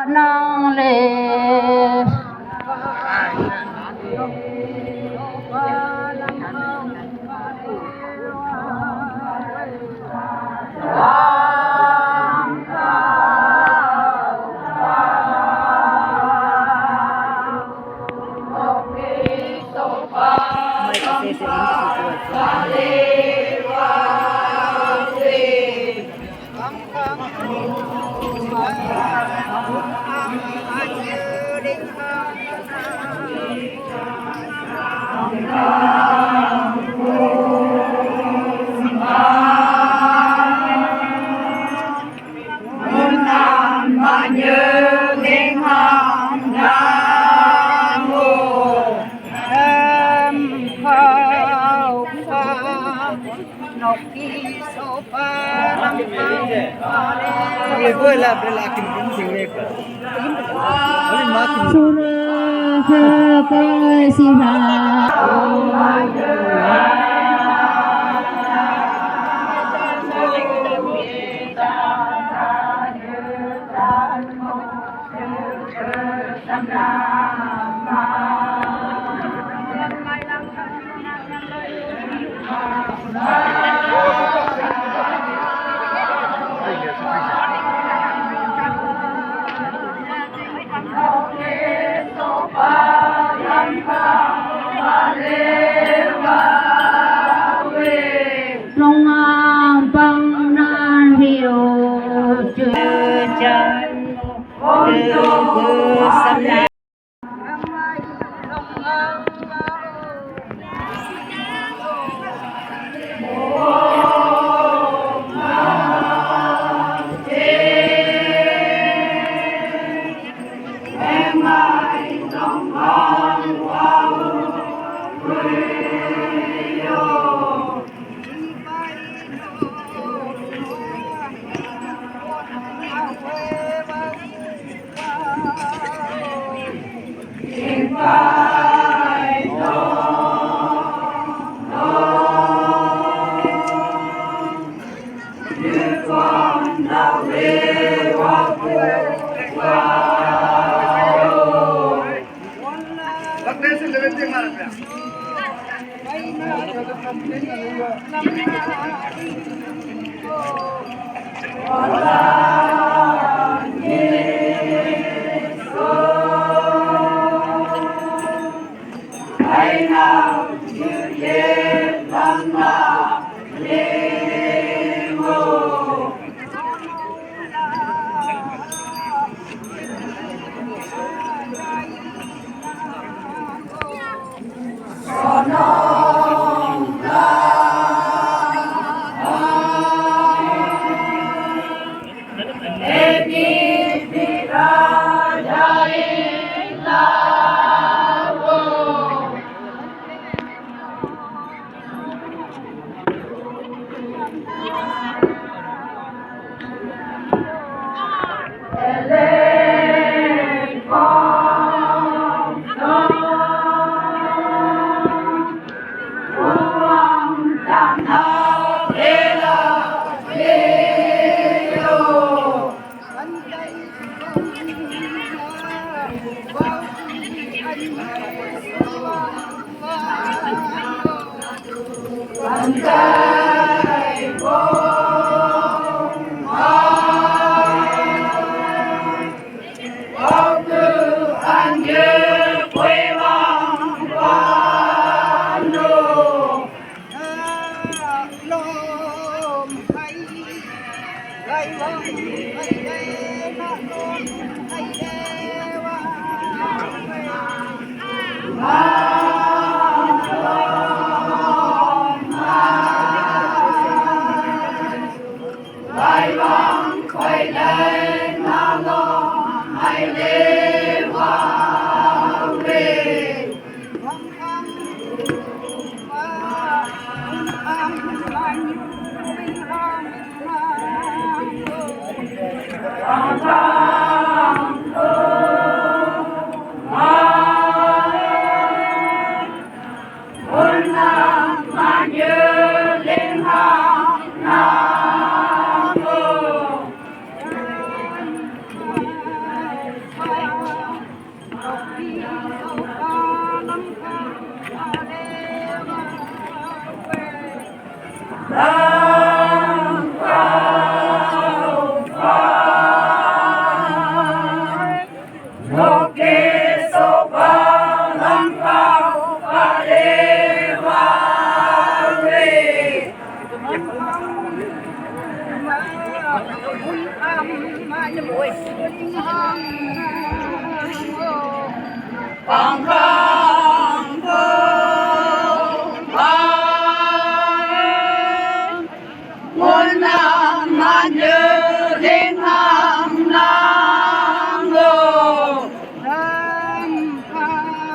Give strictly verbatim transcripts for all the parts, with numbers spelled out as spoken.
Nang le. Sura ha ka sira. Long ang pang na hiu chu chan tu gu sam na.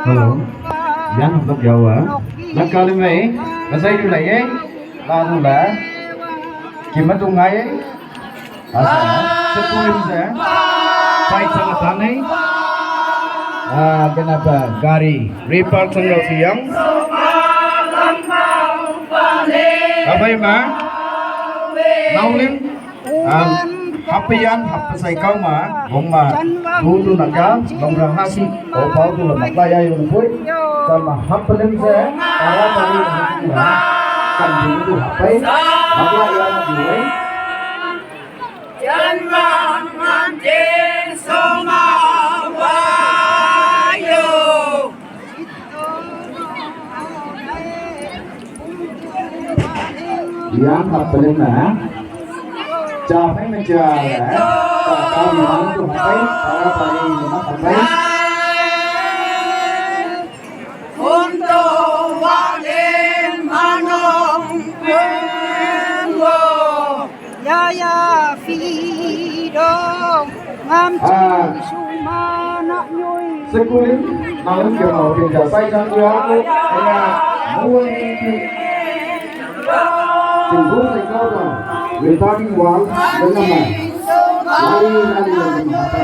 Hello. Yan hok yau a. Lak kalim ei. Masai du lai ei. La du la. Kim ma du ngai ei. Asa. Setu im se. Fight sama tanai. Ah, kenapa? Gari. Repark sama siang. Apa ima? Naulim. Am, happy yan, happy sai kau ma, gong ma, du du na ka, gong ra ha si, o pau du la mak la ya yung pui, ka ma happy lim se, para para ni ha si na, kan du du happy, mak la ya na du ai. Yang hapelin na. Cha phai ma cha la. Ta ta mi hang tu hapai. Para pari ma hapai. Yaya fi dong ngam chi suma na nyoi. Sekulin, malam ke mau pindah sai sang dua aku. Aya, mau ni tu. Tunggu sai kau dah. Returning wall, dengan mana? Lari, lari, lari.